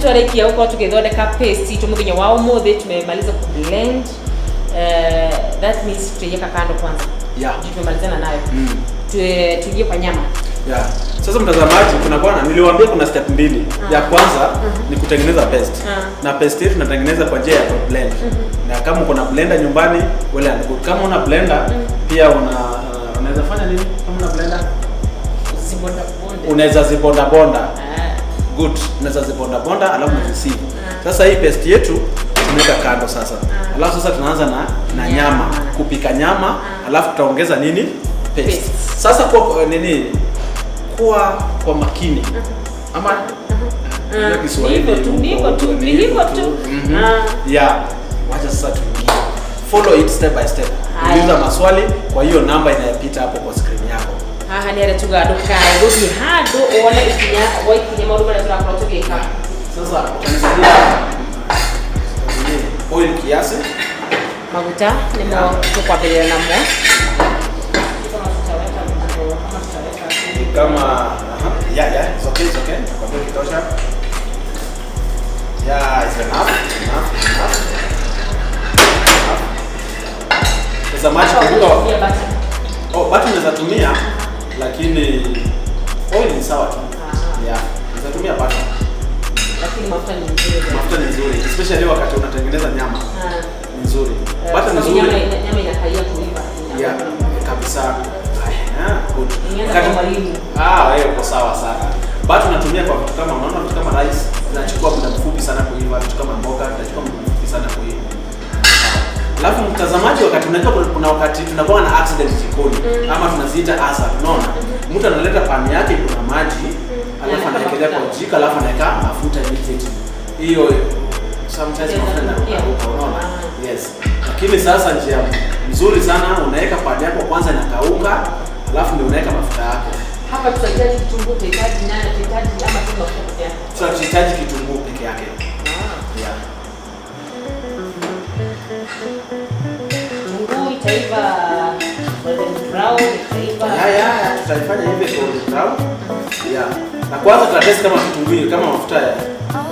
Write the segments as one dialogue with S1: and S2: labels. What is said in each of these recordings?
S1: Twarikia gukorwo tugithondeka paste itu muthenya wa umuthi, tumemaliza kublend. That means tutaiweka kando kwanza.
S2: Yeah.
S1: Juu tumemalizana nayo. Tuingie kwa nyama.
S2: Yeah. Sasa mtazamaji, kuna bwana niliwaambia kuna step mbili. Ya kwanza ni kutengeneza paste. Na paste yetu tunatengeneza kwa njia ya blend. Na kama uko na blender nyumbani, well and good. Kama una blender pia unaweza fanya nini? Kama una blender
S1: Zibonda bonda.
S2: Unaweza zibonda bonda.
S1: Ah.
S2: Good. Unaweza zibonda bonda alafu unazisieve. Sasa hii paste yetu tunaweka kando sasa. Alafu sasa tunaanza na nyama.
S1: Nyama.
S2: Kupika nyama, alafu tutaongeza nini? Paste.
S1: Paste.
S2: Sasa kwa nini? Kuwa kwa makini. Ama ya Kiswahili
S1: Ni hivyo tu, ni hivyo tu, ni hivyo tu. Ah.
S2: Yeah. Wacha sasa tuingie. Follow it step by step.
S1: Haya.
S2: Uliza maswali kwa hiyo namba inayopita hapo kwa screen yako.
S1: Haha nĩ arĩa tugaga ndũkae gũthiĩ handũ wone ikinya gwa ikinya maũndũ marĩa tũrakorwo tũgĩka.
S2: Sasa utanisaidia nini? Oil kiasi.
S1: Maguta nĩmo tũkwambĩrĩria namo. Kama tutaweka mjiko, kama tutaweka
S2: Ni kama aha. Yeah, it's okay, it's okay. Nakwambia kitosha. Yeah, it's enough, enough, enough. Enough. Mtazamaji, kumbuka
S1: Tumia butter.
S2: Oh, butter unaweza tumia, lakini oil ni sawa tu.
S1: Ah.
S2: Yeah, unaweza tumia butter.
S1: Lakini mafuta ni nzuri zaidi.
S2: Mafuta ni nzuri, especially wakati unatengeneza nyama.
S1: Ah.
S2: Ni nzuri.
S1: Eh,
S2: Butter ni
S1: kwa sababu
S2: nzuri.
S1: nyama inakalia kuiva.
S2: Yeah, kabisa. Ah, good.
S1: Nimeanza kwa mwalimu.
S2: Ah, wewe uko sawa sana. Butter unatumia kwa vitu kama, unaona, vitu kama rice zinachukua muda mfupi sana kuiva, vitu kama mboga zinachukua muda mfupi sana kuiva. Alafu mtazamaji, wakati unajua kuna wakati tunakuwa na accident jikoni ama tunaziita hazard, unaona? Mtu analeta pan yake kuna maji, alafu
S1: Anaweka
S2: anaekelea kwa
S1: mafuta.
S2: jiko, alafu anaweka mafuta immediately. Hiyo sometimes mafuta yanakauka, unaona?
S1: Ah.
S2: Yes. Lakini sasa njia nzuri sana, unaweka pan yako kwanza inakauka, alafu ndio unaweka mafuta yako.
S1: Hapa tutahitaji kitunguu, tutahitaji nyanya, tutahitaji ama tu mafuta peke yake?
S2: Sasa tutahitaji kitunguu peke yake.
S1: Ah.
S2: Yeah.
S1: Kitunguu itaiva golden brown, itaiva.
S2: Yeah, tutaifanya hivi golden brown. Yeah. Na kwanza tutatest kama kitunguu, kama mafuta ya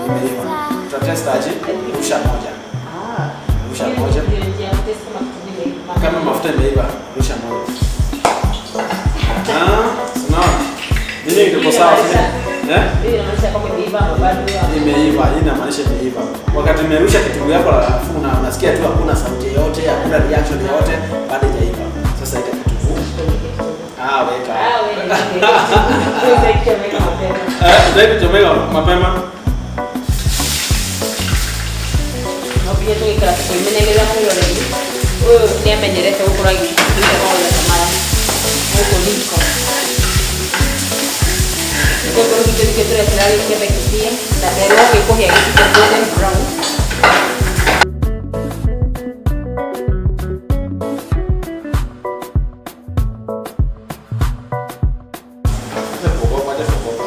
S2: imeiva. Tutatest aje? Rusha moja.
S1: Ah.
S2: Rusha
S1: Hiyo
S2: moja.
S1: ndio njia ya kutest kama kitunguu imeiva.
S2: Kama mafuta imeiva, rusha moja. Ah, unaona? Nini iko sawa, si? Eh?
S1: Hiyo inamaanisha kwamba imeiva ama bado?
S2: Imeiva, hii inamaanisha imeiva. Wakati umerusha kitunguu yako alafu unasikia tu hakuna sauti yoyote, hakuna reaction yoyote, bado haijaiva. Sasa weka kitunguu. Ah, weka.
S1: Ah, wewe ni kuchomeka mapema.
S2: Eh, utaki kuchomeka mapema.
S1: No nginya tũgĩikara tũkĩmenyagĩrĩra mwĩroreri ũyũ nĩ amenyerete gũkorwo agĩtuĩka maũndũ ta maya gũkũ riko. Gĩtũngũrũ gitũ nĩkĩo tũretera gĩkĩambe kĩhĩe na nderwo gĩkũhĩa gĩtuĩke golden brown.
S2: Acha kuogopa, acha kuogopa.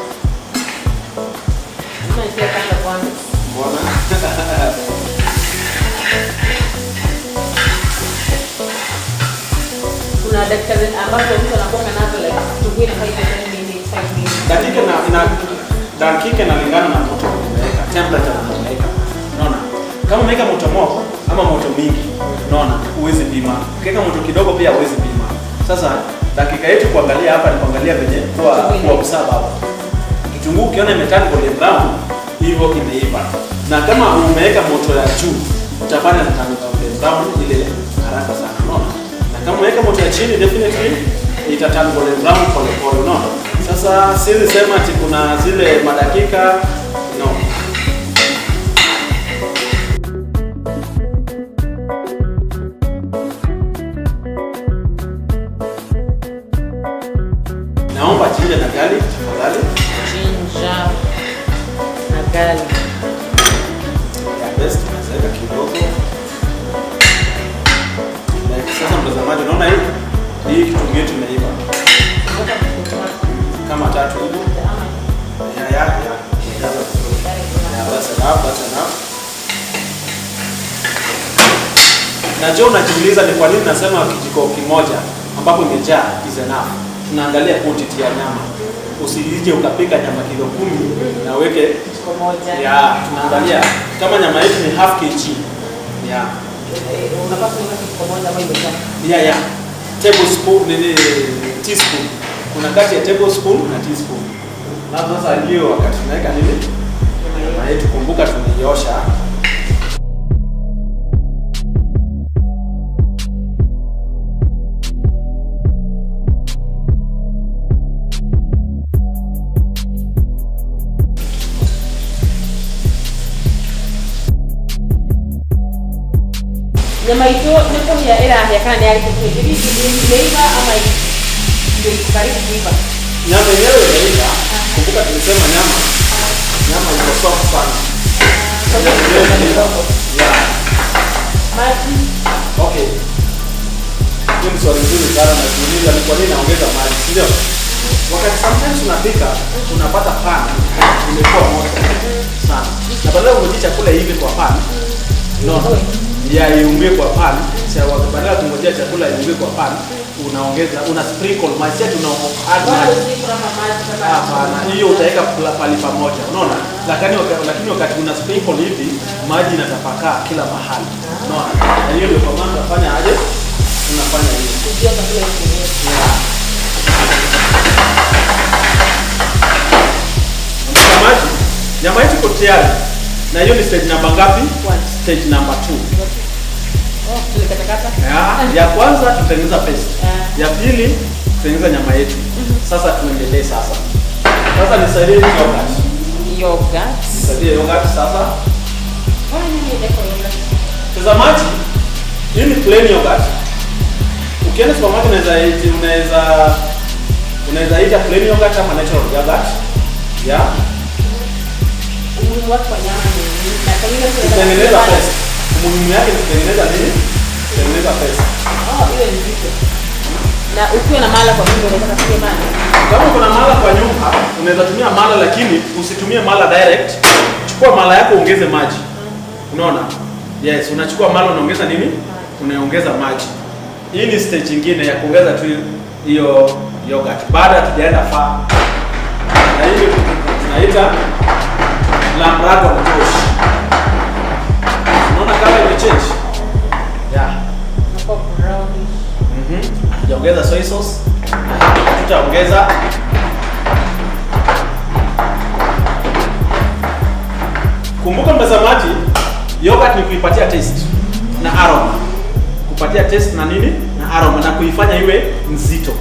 S1: Lazima nitie kando kwanza.
S2: Mbona?
S1: Kuna dakika ambazo mtu anakuwa nazo, like kitunguu inafaa iwe 10 minutes, 5 minutes.
S2: Dakika inalingana na moto umeweka, temperature umeweka. Unaona? Kama umeweka moto moto ama moto mingi, unaona, huwezi pima. Ukiweka moto kidogo pia huwezi pima. Sasa dakika yetu kuangalia hapa ni kuangalia venye kwa observe hapa. Kitunguu ukiona imeturn golden brown, hivyo imeiva. Na kama umeweka moto ya juu, utafanya turn golden brown ile haraka sana, unaona? Na kama umeweka moto ya chini, definitely ita turn golden brown pole pole, unaona? Sasa siwezi sema ati kuna zile madakika, no. Naomba ginger na garlic tafadhali.
S1: Ginger na garlic.
S2: Yeah, best tunaweza kidogo. Na sasa mtazamaji, unaona hii? Hii kitunguu yetu imeiva. Kama tatu hivi. Yeah. Imejaza vizuri. Yeah, that's enough, that's enough. Najua unajiuliza ni kwa nini nasema kijiko kimoja ambapo imejaa is enough. Tunaangalia quantity ya nyama. Usije ukapika nyama kilo 10 na uweke
S1: Kijiko moja.
S2: Yeah, tunaangalia kama nyama yetu ni half kg. Yeah.
S1: Unapaswa kuweka kijiko moja ambayo imejaa.
S2: Yeah. Tablespoon nini, teaspoon. Kuna kati ya tablespoon na teaspoon. Na sasa hiyo wakati tunaweka nini? Nyama yetu, kumbuka tumeiosha.
S1: Nyama itu nĩ kũhĩa ĩrahĩa kana nĩ yarĩkia kũhĩa? Imeiva ama ndio iko karibu kuiva?
S2: Nyama yenyewe imeiva. Kumbuka tulisema nyama iko soft sana. Nyama yenyewe imeiva. Yeah.
S1: Maji.
S2: Okay. Hiyo ni swali nzuri sana na kuuliza ni kwa nini naongeza maji, si ndio? Wakati sometimes unapika, unapata pan imekuwa moto sana. Na badala ya kungojea chakula iive kwa pan, no. Ya iungue kwa pan, sasa badala ya kungojea chakula iungue kwa pan, unaongeza, una sprinkle maji, tuna add maji. Hapana, hiyo utaweka pali pamoja, unaona? Lakini wakati una sprinkle hivi, maji inatapakaa kila mahali. Unaona? Na hiyo ndio kwa maana tunafanya aje? Tunafanya hivi. Yeah. Maji, nyama yetu iko tayari. Na hiyo ni stage number ngapi? Stage number 2.
S1: Oh, tulikatakata.
S2: Ya kwanza tutengeneza paste. Ya pili tutengeneza nyama yetu. Sasa tuendelee sasa. Sasa nisaidie yogurt.
S1: Yogurt.
S2: Nisaidie yogurt sasa.
S1: Kwa nini ni yogurt?
S2: Tazamaji, hii ni plain yogurt. Ukienda supermarket unaweza ita plain yogurt ama natural yogurt. Yeah.
S1: Umuhimu wake kwa nyama ni nini? Na pengine
S2: kutengeneza paste. Umuhimu yake ni kutengeneza nini? Kutengeneza paste.
S1: Oh, hiyo ni nzito. Na ukiwa na mala kwa nyumba unaweza kutumia mala.
S2: Kama uko na mala kwa nyumba, unaweza tumia mala, lakini usitumie mala direct. Chukua mala yako ongeze maji. Unaona? Yes, unachukua mala unaongeza nini? Unaongeza maji. Hii ni stage nyingine ya kuongeza tu hiyo yogurt. Baada tujaenda far. Na hii tunaita lamb rogan josh. Unaona kama imechange? Yeah.
S1: Inakuwa brownish.
S2: Hatujaongeza soy sauce. Tutaongeza. Kumbuka mtazamaji, yogurt ni kuipatia taste na aroma. Kupatia taste na nini? Na aroma na kuifanya iwe nzito.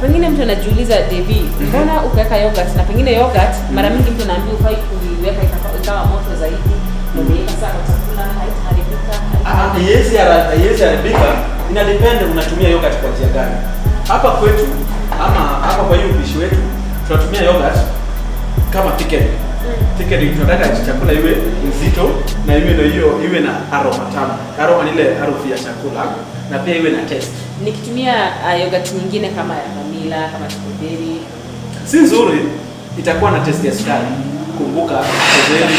S1: Pengine mtu anajiuliza Devi, mbona ukaweka yogurt? Na pengine yogurt mara mingi mtu anaambiwa hufai kuiweka ikawa moto zaidi. Umeiweka sana chakula haitaharibika.
S2: Haiwezi haribika. Ina depend unatumia yogurt kwa njia gani. Hapa kwetu ama hapa kwa hiyo upishi wetu tunatumia yogurt kama thickening. Thickening tunataka chakula iwe nzito na iwe na hiyo, iwe na aroma tamu. Aroma ni ile harufu ya chakula na pia iwe na taste.
S1: Nikitumia yogurt nyingine kama ya vanilla, kama strawberry,
S2: si nzuri, itakuwa na taste ya sukari. Kumbuka strawberry,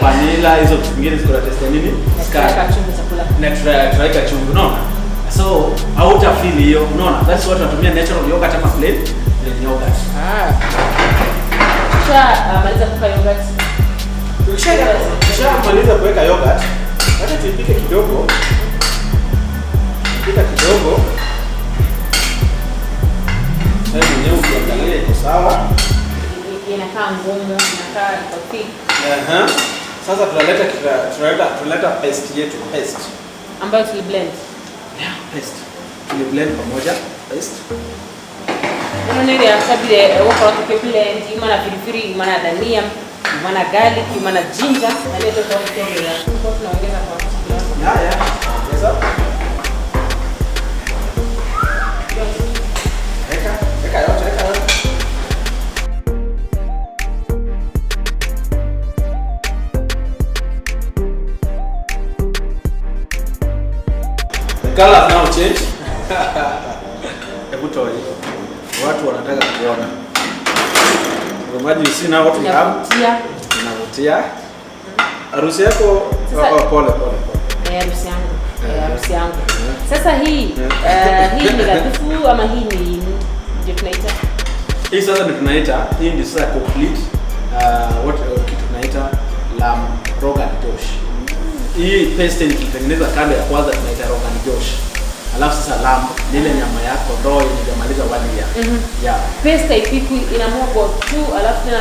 S2: vanilla, hizo vitu vingine ziko na taste ya nini? Sukari.
S1: Tunaweka chumvi chakula.
S2: Na tunaweka chumvi, unaona? So hauta feel hiyo, unaona? That's what tunatumia natural yogurt ama plain yogurt.
S1: Kisha maliza kuweka yogurt.
S2: Ukishamaliza kuweka yogurt, acha tuipike kidogo. Pika kidogo. Sasa mwenyewe ukiangalia iko sawa.
S1: Inakaa ngumu, inakaa iko thick.
S2: Sasa tunaleta paste yetu, paste.
S1: Ambayo tuli blend.
S2: Yeah, paste. Tuli blend pamoja, paste.
S1: Unaona ile ya sabile wako watu kwa blend, ima na pilipili, ima na dania, ima na garlic, ima na ginger, na ile ndio kwa kuongeza. Kwa tunaongeza kwa kiasi.
S2: Yeah, yeah. Ongeza. Weka, weka yote, weka yote. The colors now change. Hebu toa hiyo. Watu wanataka kuona. Mtazamaji, you see now what we have?
S1: Inavutia.
S2: Inavutia. Harusi yako?
S1: Sasa
S2: Oh, oh, pole, pole, pole.
S1: Harusi yangu. Harusi yangu. Sasa hii ni gadufu ama hii ni ndio tunaita?
S2: Hii sasa Sasa ndio tunaita, hii ndio sasa complete what kitu tunaita lamb rogan josh. Hii paste yenye tulitengeneza kando ya kwanza tunaita rogan josh. Alafu sasa lamb ni ile nyama ya kondoo yenye ijamaliza 1 year. Yeah.
S1: Paste haipikwi, inamwagwa tu, alafu tena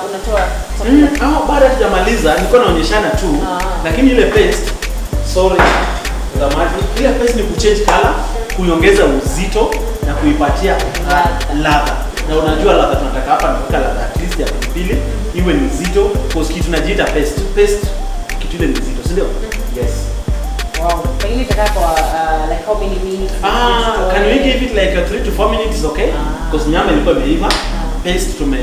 S1: unatoa chakula.
S2: Au bado hatujamaliza, nilikuwa naonyeshana tu. Lakini ile paste, sorry mtazamaji, ile paste ni kuchange color, kuiongeza uzito na kuipatia ladha. Na unajua ladha tunataka hapa ni kuweka ladha at least ya pilipili iwe ni nzito, because kitu tunajiita paste. Paste kitu ile ni nzito, si ndio? Yes.
S1: Wow. Pengine itakaa kwa like how many minutes?
S2: Ah, can we give it like 3 to 4 minutes, okay? Because nyama ilikuwa imeiva. Paste tume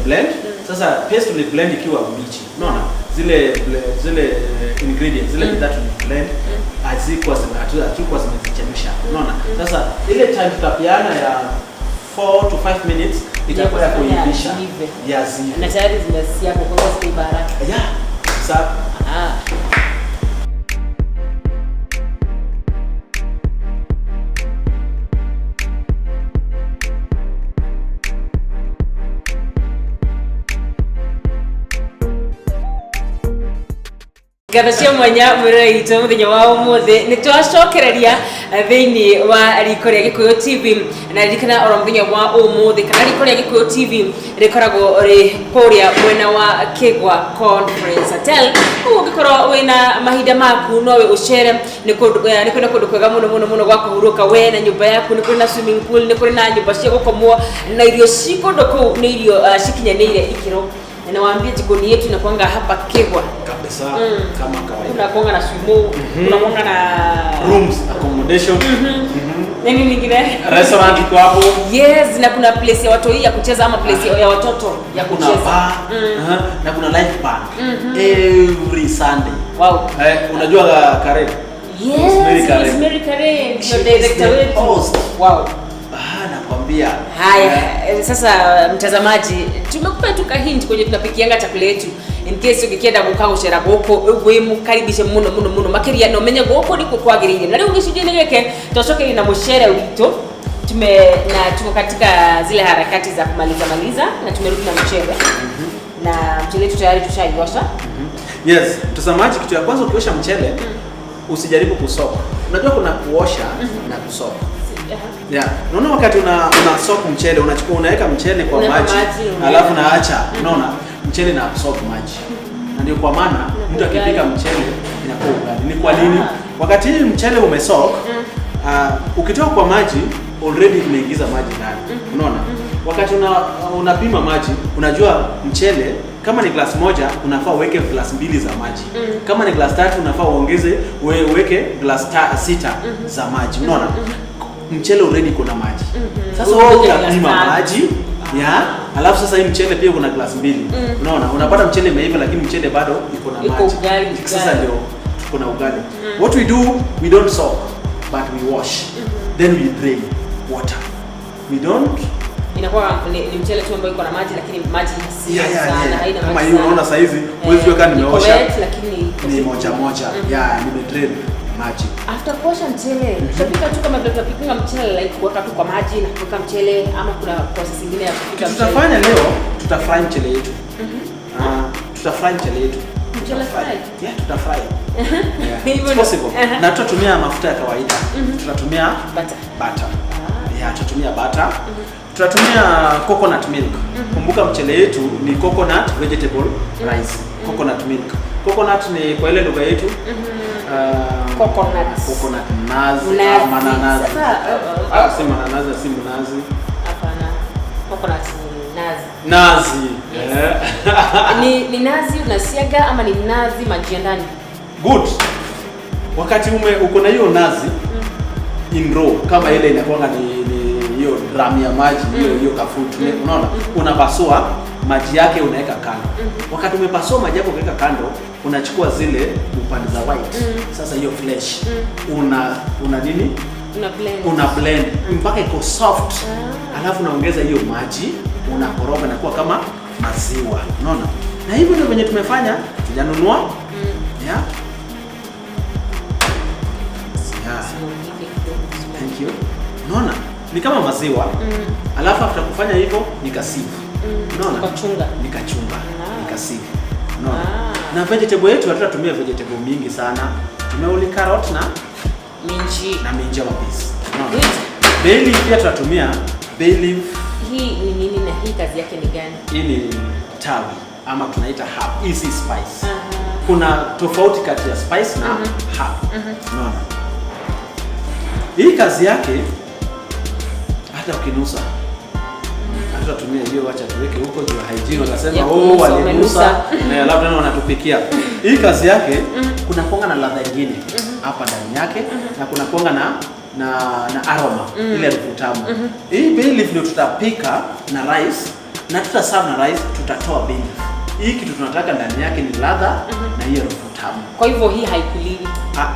S2: blend. Sasa paste tuli blend ikiwa mbichi. Unaona? Zile ingredients, zile bidhaa tuli blend hazikuwa hatukuwa zimezichemsha. Unaona? Sasa ile time tutapeana ya 4 to 5 minutes itakuwa ya
S1: kufanya
S2: kuivisha.
S1: ziive.
S2: Ya ziive.
S1: Na tayari zimesiagwa, kwa hiyo zitaiva haraka.
S2: Yeah. Sa
S1: Ngatho cia mwanya mwĩrore witũ, mũthenya wa ũmũthĩ nĩ twacokereria thĩinĩ wa riko rĩa Gĩkũyũ TV, na ririkana oro mũthenya wa ũmũthĩ kana riko rĩa Gĩkũyũ TV rĩkoragwo rĩ kũrĩa mwena wa Kĩgwa Conference Hotel. Koguo ũngĩkorwo wĩna mahinda maku no we ũcere, nĩ kũndũ nĩ kũndũ kwega mũno mũno mũno gwa kũhurũka we na nyũmba yaku. Nĩ kũrĩ na swimming pool, nĩ kũrĩ na nyũmba cia gũkomwo, na irio ci kũndũ kũu nĩ irio cikinyanĩire ikĩro. Na nawaambia jikoni yetu inakuanga hapa Kegwa
S2: Kabisa, kama kawaida.
S1: Kuna kuanga na swimming, kuna kuanga na
S2: Rooms, accommodation,
S1: nini nyingine?
S2: Restaurant iko hapo.
S1: Yes, na kuna place ya watoi ya kucheza ama place ya watoto ya
S2: Kuna
S1: kucheza.
S2: bar, na kuna live band every Sunday. Eh, unajua Karen?
S1: Yes,
S2: Rosemary Karen.
S1: Rosemary Karen, ndio
S2: She is
S1: director
S2: the
S1: wetu.
S2: host.
S1: Wow.
S2: Ah, nakwambia.
S1: Haya, sasa mtazamaji, tumekupa tu ka hint kwenye tunapikianga chakula yetu in case ugikienda guka gucera guku wimukaribishe muno muno muno makiria na umenye guku nikuo kwagiriire. Na riu gicunjĩ-inĩ gĩkĩ twacokeria na mucere witũ, tume na tuko katika zile harakati za kumaliza maliza na tumerudi na mchele, na mchele wetu tayari tushaiosha.
S2: Yes, mtazamaji, kitu ya kwanza ukiosha mchele usijaribu kusoak. Unajua kuna kuosha na kusoak. Yeah. Unaona wakati una soak mchele, unachukua unaweka mchele kwa
S1: Unaweka
S2: maji,
S1: maji,
S2: alafu unaacha, unaona mchele na absorb maji. Na ndio kwa maana mtu akipika
S1: Ugali.
S2: mchele inakuwa ugali. Ni kwa nini?
S1: Ah.
S2: Wakati hii mchele umesoak, ukitoka kwa maji already imeingiza maji ndani. Unaona? Wakati unapima maji, unajua mchele kama ni glass moja unafaa uweke glass mbili za maji. Kama ni glass tatu unafaa uongeze uweke glass sita za maji. Unaona? Mchele already kuna maji. Sasa wewe
S1: Uweke glass
S2: utapima
S1: tatu.
S2: maji ya, alafu sasa hii mchele pia kuna glass mbili. Unaona? Unapata mchele imeiva lakini mchele bado iko na
S1: Iko
S2: maji.
S1: ugali,
S2: Sasa
S1: ugali.
S2: ndio tuko na ugali. What we do, we don't soak, but we wash. Then we drain water. We don't
S1: Inakuwa ni mchele tu ambao iko na maji, lakini maji si sana, haina
S2: Kama
S1: maji
S2: hiyo
S1: sana.
S2: unaona saizi, huwezi jua kama
S1: Iko
S2: nimeosha.
S1: wet, lakini iko
S2: Ni moja moja. Yeah, nimedrain maji.
S1: After kuosha mchele, tutapika tu kama vile tunapika mchele, like kuweka tu kwa maji na kuweka mchele, ama kuna process nyingine ya kupika
S2: Kitu
S1: mchele?
S2: tutafanya leo, tutafry mchele yetu. Ah, tutafry mchele yetu.
S1: Mchele
S2: Tutafry.
S1: fry?
S2: Yeah, tutafry. Yeah.
S1: Hivyo
S2: It's possible. Na tutatumia mafuta ya kawaida. Tutatumia
S1: Butter.
S2: butter. Yeah, tutatumia butter. Tutatumia coconut milk. Kumbuka mchele yetu ni coconut vegetable rice. Coconut milk. Coconut ni kwa ile lugha yetu
S1: Coconut.
S2: Coconut nazi,
S1: Mnazi.
S2: ah, mananazi.
S1: Sasa,
S2: Ah, si mananazi, si mnazi.
S1: Hapana. Coconut ni nazi.
S2: Nazi.
S1: Yes.
S2: Eh.
S1: Ni nazi unasiaga ama ni nazi maji ya ndani?
S2: Good. Wakati uko na hiyo nazi in raw kama ile inakuanga ni hiyo drum ya maji hiyo hiyo kafutu, unaona, unapasua maji yake unaweka kando. Wakati umepasua maji yako ukaweka kando, unachukua zile upande za white. Sasa hiyo flesh una nini?
S1: Una blend.
S2: Una blend mpaka iko soft. Alafu unaongeza hiyo maji, unakoroga na kuwa kama maziwa. Unaona? Na hivyo ndio venye tumefanya, tujanunua. Yeah. Yeah. Thank you. Unaona? Ni kama maziwa. Alafu after kufanya hivyo nikasieve. Unaona?
S1: Ukachunga.
S2: Nikachunga, nikasieve. Unaona?
S1: Ah.
S2: Na vegetable yetu hatutatumia vegetable mingi sana. Tumia only carrot na
S1: Minji.
S2: na minji ama peas. Unaona?
S1: Good.
S2: Bay leaf pia tutatumia bay leaf.
S1: Hii ni nini na hii kazi yake ni gani?
S2: Hii ni tawi ama tunaita herb. Hii si spice.
S1: Aha.
S2: Kuna tofauti kati ya spice na herb. Unaona? Hii kazi yake hata ukinusa hatutatumia hiyo, wacha tuweke huko juu ya hygiene, watasema
S1: Ya
S2: oh,
S1: kunusa,
S2: walinusa
S1: umenusa."
S2: na alafu tena wanatupikia. Hii kazi yake kuna kuanga na ladha nyingine hapa ndani yake na kuna kuanga na aroma ile harufu tamu. Hii bay leaf ndio tutapika na rice na tutaserve na rice, tutatoa bay leaf. Hii kitu tunataka ndani yake ni ladha na hiyo harufu tamu.
S1: Kwa hivyo hii haikuliwi.
S2: Ah,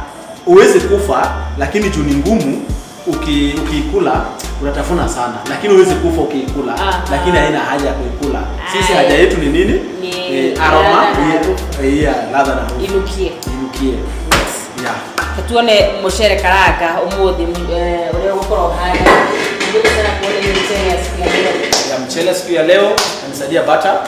S2: huwezi kufa, lakini juu ni ngumu, ukiikula unatafuna sana, lakini huwezi kufa ukiikula, lakini haina haja ya kuikula. Sisi
S1: Aye.
S2: haja yetu ni nini?
S1: Ni
S2: Aroma,
S1: ladha na harufu.
S2: yeah, ladha na harufu.
S1: Inukie.
S2: Inukie.
S1: Yes.
S2: Yeah.
S1: Tuone mucere karanga umuthi uria ugukorwo uhana. Ndio sana kuona hii mchele ya siku ya leo.
S2: Ya mchele siku ya leo nanisaidia butter.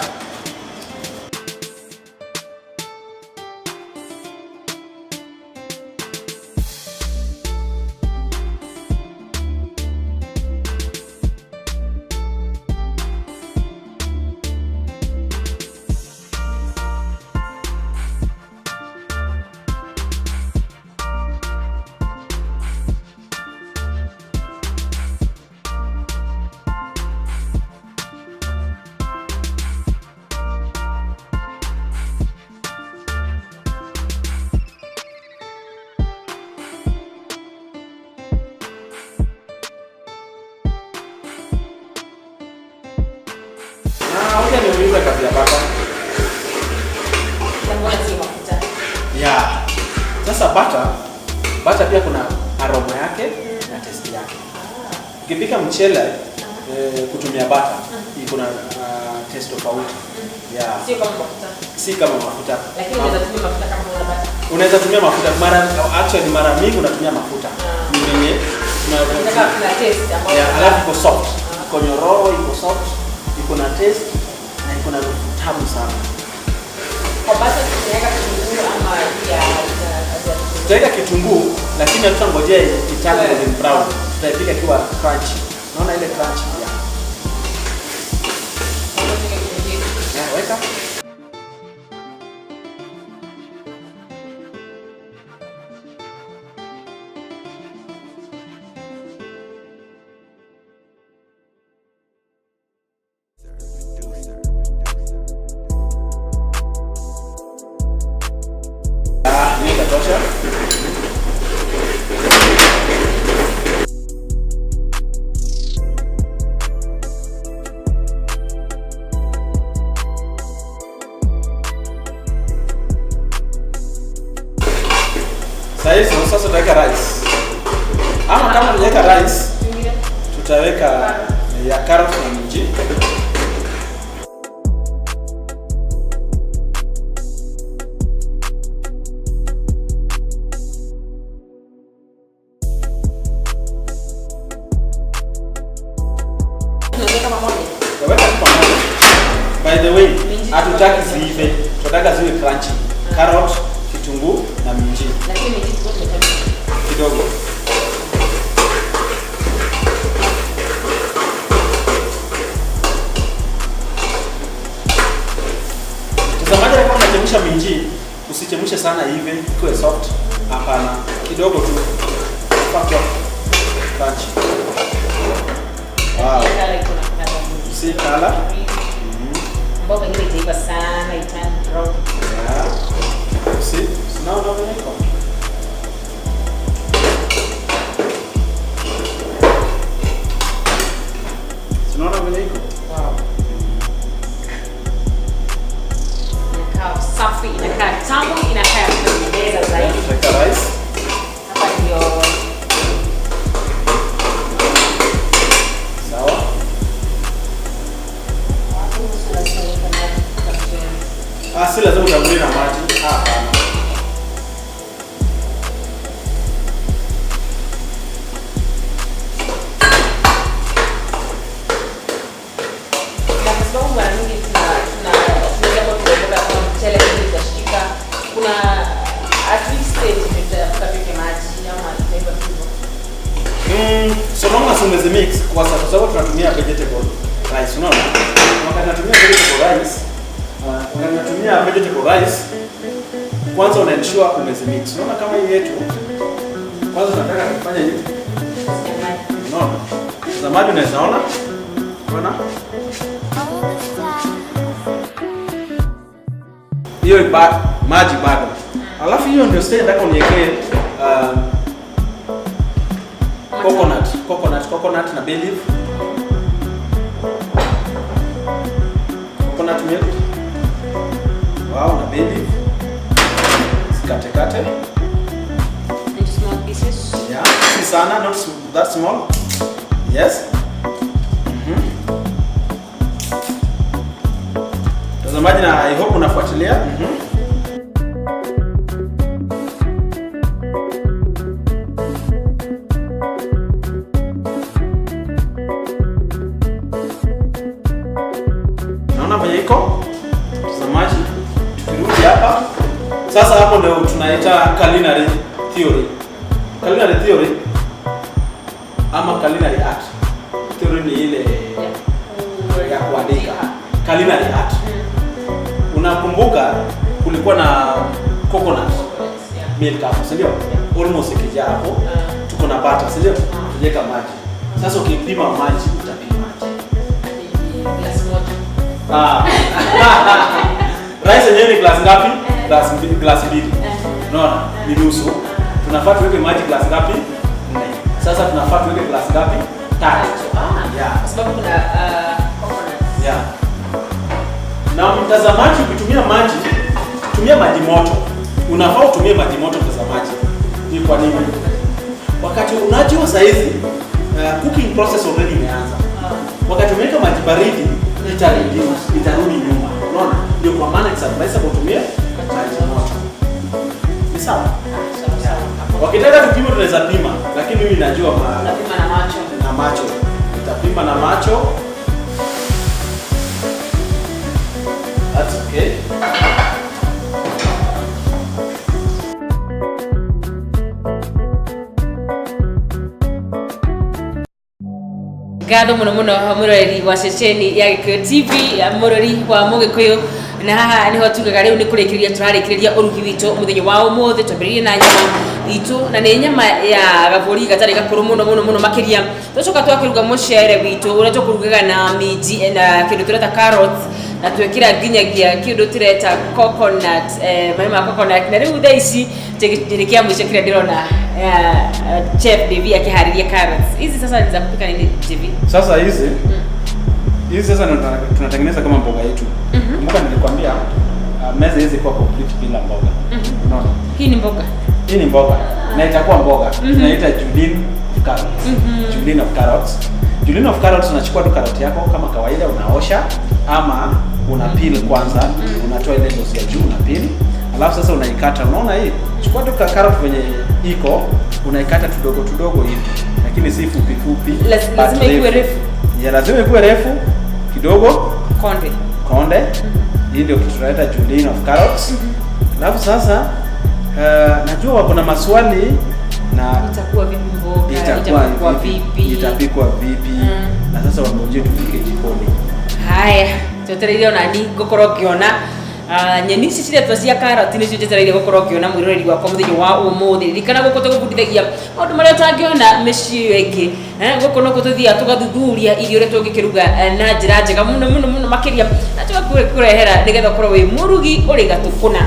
S2: Niulize kazi ya butter. Yeah. Sasa butter pia kuna aroma yake na taste yake. Ukipika mchele kutumia butter iko na taste tofauti. Yeah.
S1: Sio kama mafuta.
S2: Si kama mafuta.
S1: Lakini unaweza tumia mafuta kama una butter.
S2: Unaweza tumia mafuta mara actually mara mingi unatumia mafuta. Ni venye
S1: Unataka kuna taste ambayo.
S2: Yeah, alafu iko soft. Iko nyororo, iko soft, iko na taste na iko na harufu tamu sana.
S1: Kwa butter tunaweka kitunguu ama pia
S2: Tutaweka kitunguu lakini hatutangojea iturn golden brown. Tutaipika ikiwa crunchy. Unaona ile crunchy? Yeah. Yeah, weka. Itatosha. Sasa tutaweka rice. Ama kama tutaweka rice, tutaweka ya carrot na minji. By the way, hatutaki ziive, tunataka ziwe crunchy. Carrot, kitunguu na minji.
S1: Lakini minji
S2: kidogo. Mtazamaji, kama unachemsha minji, usichemshe sana iive, ikuwe soft. Hapana, kidogo tu. Crunchy. Wow. See color?
S1: Mboga ile itaiva sana, iturn brown.
S2: Yeah. See? So now now iko. Unaona vile iko?
S1: Wow. Inakaa safi, inakaa tamu, inakaa ya kupendeza zaidi.
S2: Tutaweka rice.
S1: Hapa ndio.
S2: Sawa. Si lazima utangulie na maji. Hapana. tumezimix kwa sababu tunatumia vegetable rice, unaona? Wakati tunatumia vegetable rice, wakati tunatumia vegetable rice, kwanza una ensure umezimix. Unaona kama hii yetu, kwanza tunataka kufanya hivi. Unaona? Mtazamaji unaweza ona? Unaona? Hiyo maji bado. Alafu hiyo ndio sasa nataka uniwekee coconut na bay leaf. Coconut milk. Wow, na bay leaf. Sikate kate.
S1: Into small pieces.
S2: Yeah, si sana, not that small. Yes. Mtazamaji, na I hope unafuatilia. Naona venye iko mtazamaji, tukirudi hapa sasa, hapo ndio tunaita culinary theory. Culinary theory ama culinary art. Theory ni ile ya kuandika. Culinary art. Unakumbuka kulikuwa na coconut milk hapo, si ndio? Almost ikijaa hapo. Tuko na butter, si ndio? Tujaweka maji. Sasa ukipima maji utapima aje?
S1: Glass moja.
S2: Ah. Rice yenyewe ni glass ngapi? Glass mbili. Unaona? Ni nusu. Tunafaa tuweke maji glass ngapi? 4. Sasa tunafaa tuweke glass ngapi? 3. Yeah.
S1: Kwa sababu kuna coconut.
S2: Yeah. Na mtazamaji, ukitumia maji, tumia maji moto. Unafaa utumie maji moto mtazamaji. Ni kwa nini? Wakati unajua saa hizi cooking process already imeanza. Wakati umeweka maji baridi itareduce, itarudi nyuma. Unaona? Ndio kwa maana it's advisable utumie maji moto. Ni sawa?
S1: Sawa sawa.
S2: Wakitaka tupime tunaweza pima, lakini mimi najua
S1: Unapima na macho.
S2: Na macho. Nitapima na macho. That's okay.
S1: Ngatho muno muno mwiroreri wa ceceni ya Gikuyu TV, mũrori wa Mũgĩkũyũ, na haha niho tugaga rĩu nĩ kũrĩkĩrĩria tũrarĩkĩrĩria ũrugi witũ mũthenya wa ũmũthĩ. Twambĩrĩirie na nyama itũ, na nĩ nyama ya gabũri gatarĩ gakũrũ mũno mũno mũno makĩria. Twacoka twakĩruga mũcere witũ ũrĩa tũkũrugaga na minji na kĩndũ tũreta carrots, na twekĩra nginyagia kĩndũ tũreta coconut, maĩ ma coconut. Na rĩu thaa ici nĩ kĩa mũico kĩrĩa ndĩrona Chef Devi akiharĩria carrots. Hizi sasa ni za kupika nini, Devi?
S2: Sasa hizi hizi sasa ndio tunatengeneza kama mboga yetu. Kumbuka nilikwambia meza hizi kwa complete bila mboga. Unaona?
S1: Hii ni mboga.
S2: Hii ni mboga. Na itakuwa mboga. Tunaita julienne of carrots. Julienne of carrots. Julienne of carrots, unachukua tu karoti yako kama kawaida, unaosha ama una peel kwanza, unatoa ile ngozi ya juu, una peel. Alafu sasa unaikata. Unaona hii? Chukua tu carrot venye iko, unaikata tudogo tudogo hivi. Lakini si fupi fupi. But
S1: Lazima ikuwe refu.
S2: Yeah, lazima ikuwe refu kidogo.
S1: Konde.
S2: Konde. Hii ndio kitu tunaita julienne of carrots. Alafu sasa najua wako na maswali na
S1: itakuwa vipi mboga,
S2: itakuwa
S1: itapikwa
S2: vipi,
S1: vipi?
S2: Itapikwa vipi? Na sasa wangoje tufike jikoni.
S1: Haya, twetereire ona ni ngukorwo ngiona nyeni ici ciretwo cia karoti nicio njetereire gukorwo ngiona mwiroreri wakwa muthenya wa umuthi. Ririkana guku tugubundithagia maundu maria utangĩona mĩciĩ ĩyo ĩngĩ. Gũkũ no tũthiaga tũgathuthuria irio ũrĩa tũngĩkĩruga na njĩra njega mũno mũno mũno makĩria, na tũgakũrehera nĩgetha ũkorwo wĩ mũrugi ũrĩ gatũ kũna.